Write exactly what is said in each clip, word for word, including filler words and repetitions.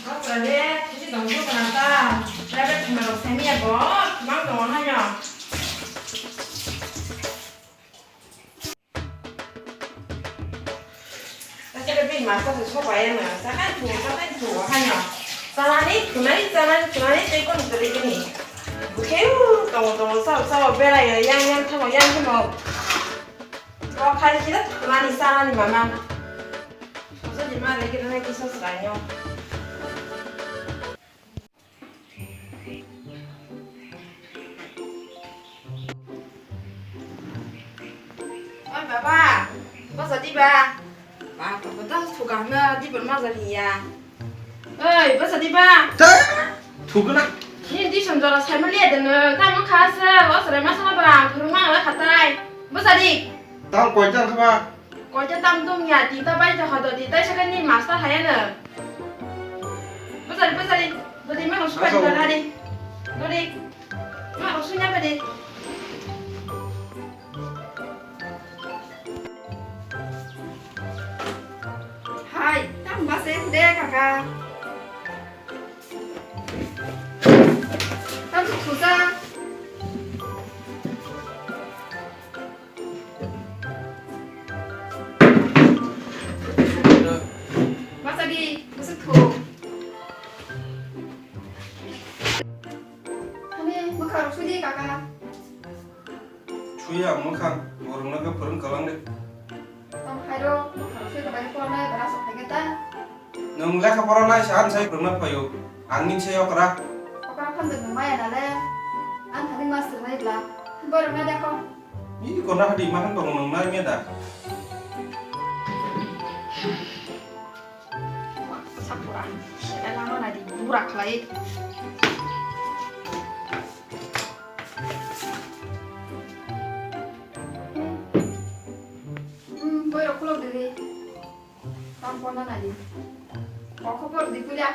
Bakra le, kisi dong bo kana ta. Private thuma rok sani ya bo, bang dong hanya. Asal bin masa se soba ya na, sakan tu, sakan tu hanya. Salani, tunai, salani, tunai, tei kon tuli kini. Bukeu, tongo, tongo, sao, sao, bera ya, yang, yang, tamo, yang, tamo. Bo khai kira tunani, salani mama. Sosa di ma, lagi, lagi, sosa, yo. Oi baba, bwsa diba? Ba, baba, ta thuka hwnwi diba ma jani ya. Oi, bwsa diba? Ta, thukna. Ni di som jora sai ma liya deno, ta mo kha sa, o sare ma sa ba, phuru ma la khatai. Bwsa di. Tang koi jang kha ba? Koita tam dum ya, tinta bai ta hodo di, tai saka ni master hai ano. Bwsari, bwsari, bwsari ma suka di hari. Dori. Ma sunya bade. Hai, tam base de kaka. Tam susa. Masa di, masa thung. Kami, mokha rok sudi kaka. Suya mokha, borok no khe phwrwng kwlang de. Tong khairo, mokha rok sudi bai pornai, bara sok khaikhe ta. Nwng lekha pora nai sa, ang sai phwrwngna phaio. Ang ni se okra. Okra phan de nwng maya nale. Ang thani master nai bla. Borok na dakho. Ni kona hadi mahan tong nwng nai me da. Sakura. Sena lama nadi burak lai. Hmm, boy rok khulok dili. Tam pona nadi. Kokho por di puja.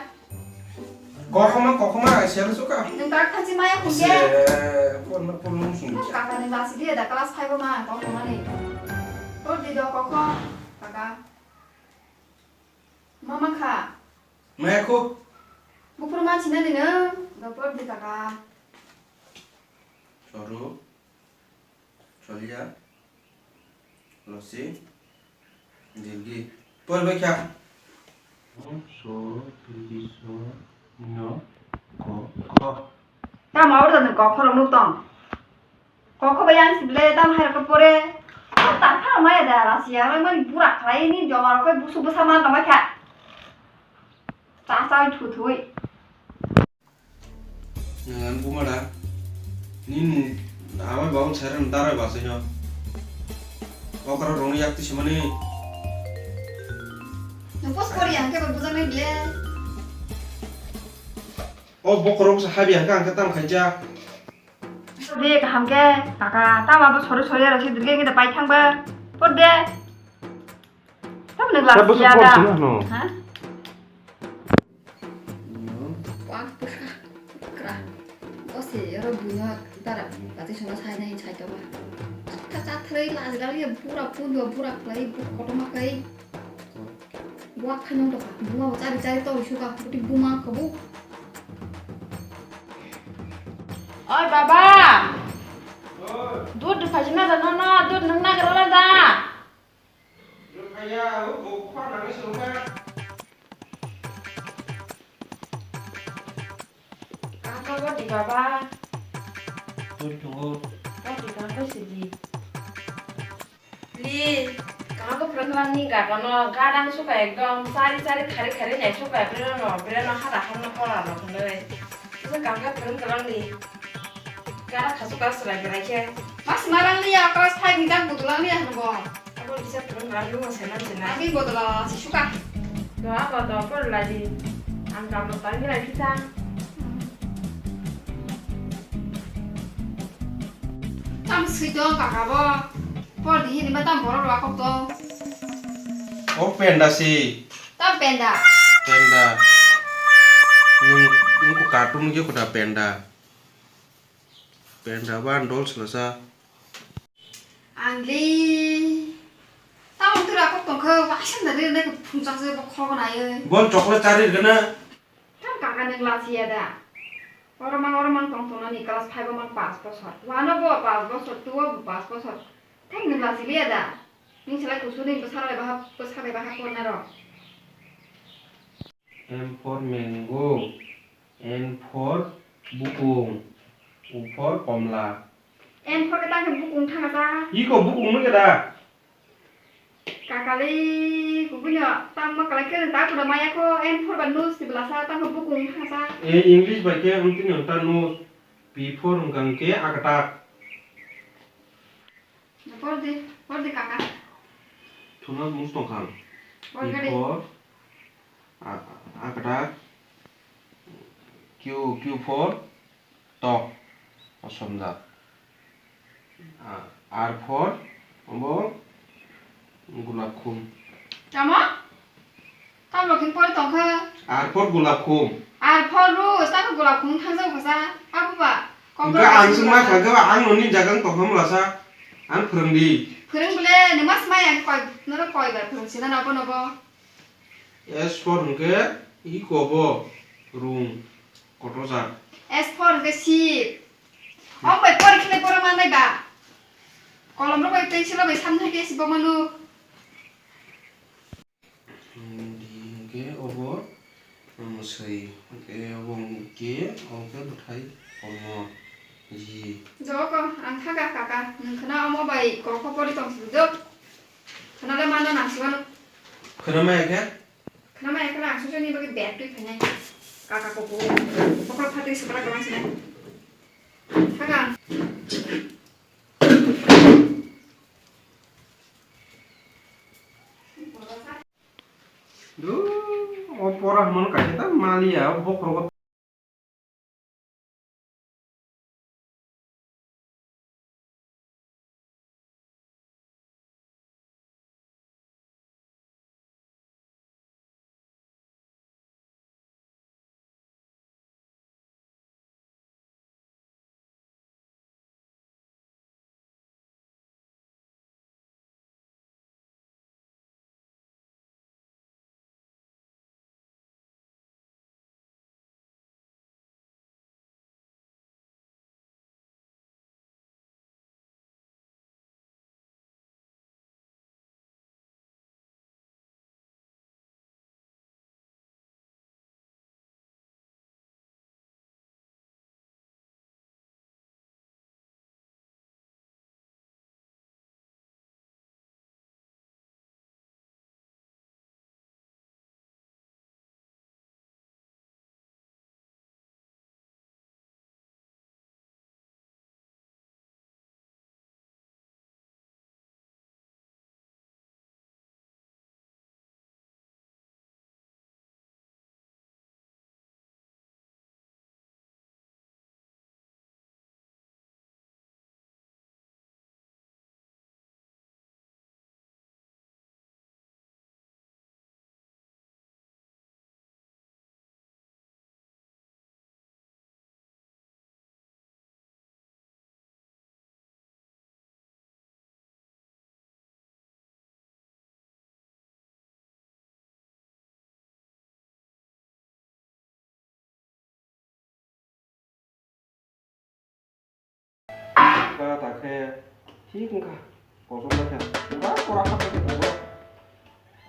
Kokhoma, kokhoma, sel suka. Nwng tak thachi maya hwnge. Se, pon, pon, nung sung. Kaka ni basi dia da class five ma, kokhoma ni. Por di do kokho, kaka. Mama kha. Maya khu. Bupur ma china ni no, do por di kaka. Choro. Cholia, Losi, Dilgi. Por bai kha. So, Dilgi, so, no, ko, ko. Tamo order ni kok khorok nuk tong. Kok khobai yang sible tam hai rok pore. Tam tam kha mai da rasiya mai mani burak khlai ni joma rok busu busa ma tong bai kha. Cha cha thu thui. Nang buma da. Nini amai baun sairan darai basai no. Okra rong yak tisi mani. Nang pos kori ang ke ba buja nai ble. O bokorok sa habi ang ka ang ka tam khaija. De kaham ke kaka tama bo sori sori aro si dirge ngi da pai thang ba. Por de. Tam nang la siya da. Ha? Wah, pura, pura. Bose, yoro buino dara, bati sono sai nai sai to ba. Tha tha thai laj lali bura pundo bura klai bu koto ma kai. Wah, khaino to ka. Buma bo chari chari to suka puti buma kabu. Oi baba. Dud phajina da no no, dud nang na gara da. Kaham khe bodi baba. Bodi tongo. Bodi kaham khe sidi. Li, kaham khe phwrwng lang ni gaga no, gadang suka ekdom, chari chari khari khari nai suka, breno, breno hada hamno pora no hwnwi. Kisa kaham khe phwrwng kwlang ni. Gara khasu ka chwrai belai khe. Mas marang liya, class five ni jak budulak liya hwnwi bo. Abo bisa phwrwng rang nung se nang se nang. Agini bodol o si suka. Do abo do por ladi. Ang kam lo tang gilai kita. Tam sui do kaka bo. Por di hini ma tam borok rwa kok do. O penda si. Tam penda. Penda. Nung, nung ko cartoon ge ko da penda. Penda ban dol sela sa. Angli. Tamo tura kok tongkho, waisa na ri nai phung chang se bo khok nai. Bon chocolate chari gana. Kaka nwng lachiya da? Oro mang, oro mang tong tongnani class five o mang paanch bosor. One o bo paanch bosor, two o bo paanch bosor. Thai nwng lachiliya da? Nwng selai kusuni bwsa bai baha, bwsa bai baha korna rok. M for mango, N for bukung, U for komla. N for khe tang khe bukung thangsa. Iko bukung nung khe da? Kakali, kubunyo tangma kalai khe ta kuda maya ko N for ba nus ti belasa tang khe bukung thangsa. E English bai khe wng tini wng ta nus, P for wng kang khe akatak. Por di, por di kaka. Thuna mus tong kha. Por gari. P for, a, a, akatak. Q, Q for tok, osomda. A, R for obo gulab khum. Tamo? Tamo khin pori tongkha. R for gulab khum. R for rose, tamo gulab khum thangsa bwsa. Abo ba. Hwnkhe ang swngma kha khe ang noni jaga wng tongkha mlasa. Ang phwrwng di. Phwrwng bole nwma swmai ang koi, noro koi bar phwrwng sina nobo nobo. S for hwnkhe iko bo rung kotor jak. S for hwnkhe sip. Om bai pori khile pora manai ba. Kolom rok bai pencil rok bai samnai khe sibo manu. Hmm, D hwnkhe obo, hmm, swi. Hwnkhe obo hwnkhe, obo khe bwthai kolmo. G. Joko, ang thaga kaka, nwng khna omo bai kok pori tong sidi do. Khna le mano nang sibano. Khna maya khe? Khna maya khe ang sosoni bagwi bag twi phainai. Kaka koko. Bokhorok phatwi sibra kwbang sinai. Thaga. Duh, o pora hwnmano kaisa ta maliya, o bokhorogo. Kha ta khe thik wngkha, kosom bai kha. Pura pura kha bai kha tongo.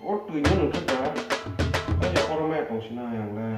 O twi no nungkha da. Ai ya oro maya tong sina yang le.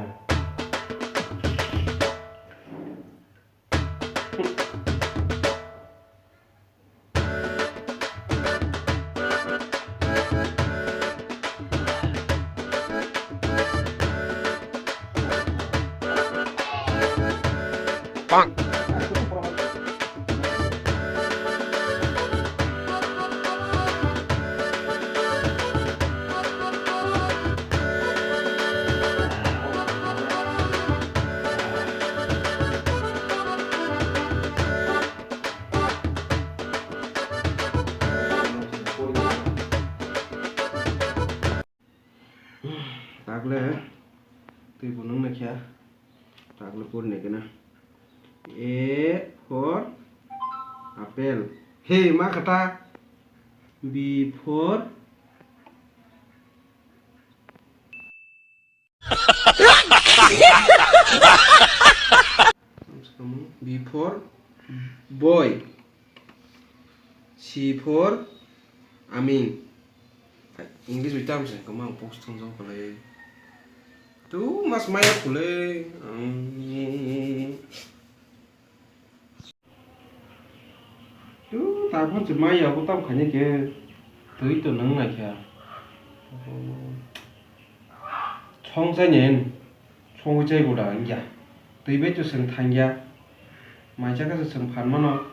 Takle twi bo nung naikha. Takle pori naikhe na. A for apple. Hey, ma kata. B for Boy. C for aming. English bai tamo se kwmang post thwngjak kwlai. Tu mas maya kwlai. Tu tabuk se maya bo tam khaini khe twi to nang nai kha. Song chai nen, songwi chai bo da wngya. Twi bai to chwng thangya. Mai chakha se chwng phan mano.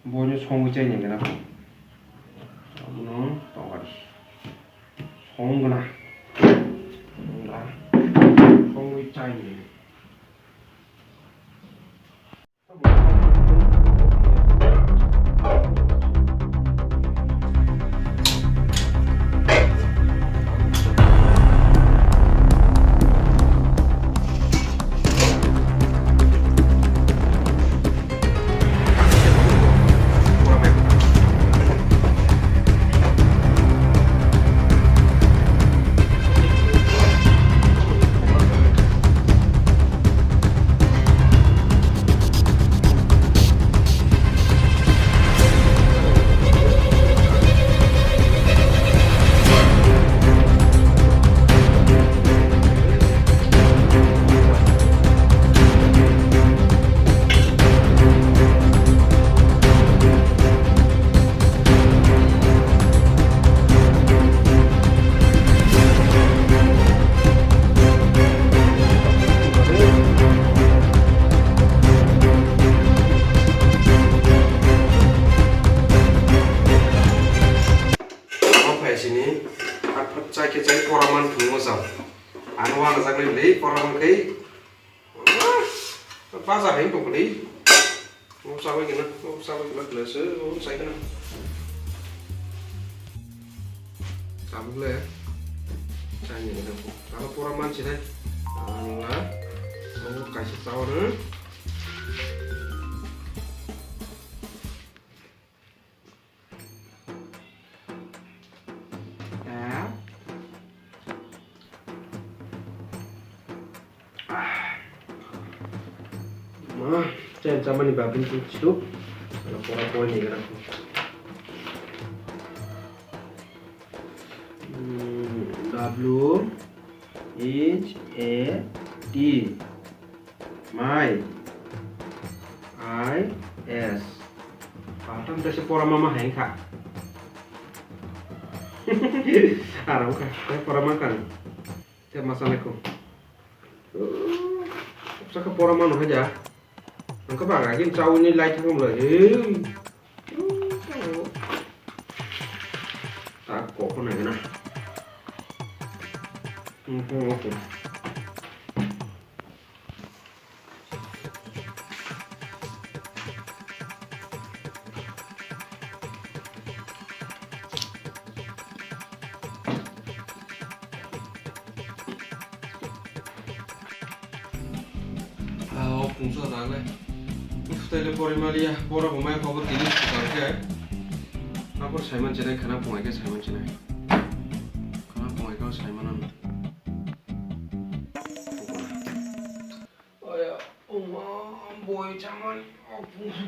Boino songwi chai nen gana. Abono tongari. Song gana. Songwi chai nen. Omo phai sini, phat phat chai khe chai pora man thwngmo chao. Ano wanajaknai le pora man khai. Bajar hai tongkha le. Omo chabai gana, omo chabai gana khlai se, omo chai gana. Tabuk le chai ni gana. Tabuk pora man sinai. Ang la, omo kaisa chao no. Ah. Ah. Ma, chen chamani babin tu chiduk. Ala pora poi ni gara. Hmm, W H A T. Mai. I S. Patam tese pora mama hai kha. Aram kha, tei pora ma kha. Te masa lekho. Saka pora mano haja. Angka baga gin chauni light thangom lai. Hey. Tak kok ko nai na. Hmm, hmm, okay. Ah, o pungsa dak le. Uf, tai le pori maliya, bora bo mai kobo tini sukar khe. Abor saiman chenai, khana pungai khe saiman chenai. Khana pungai khe saiman ano. Oya, oma, boi chamani, o pungsa.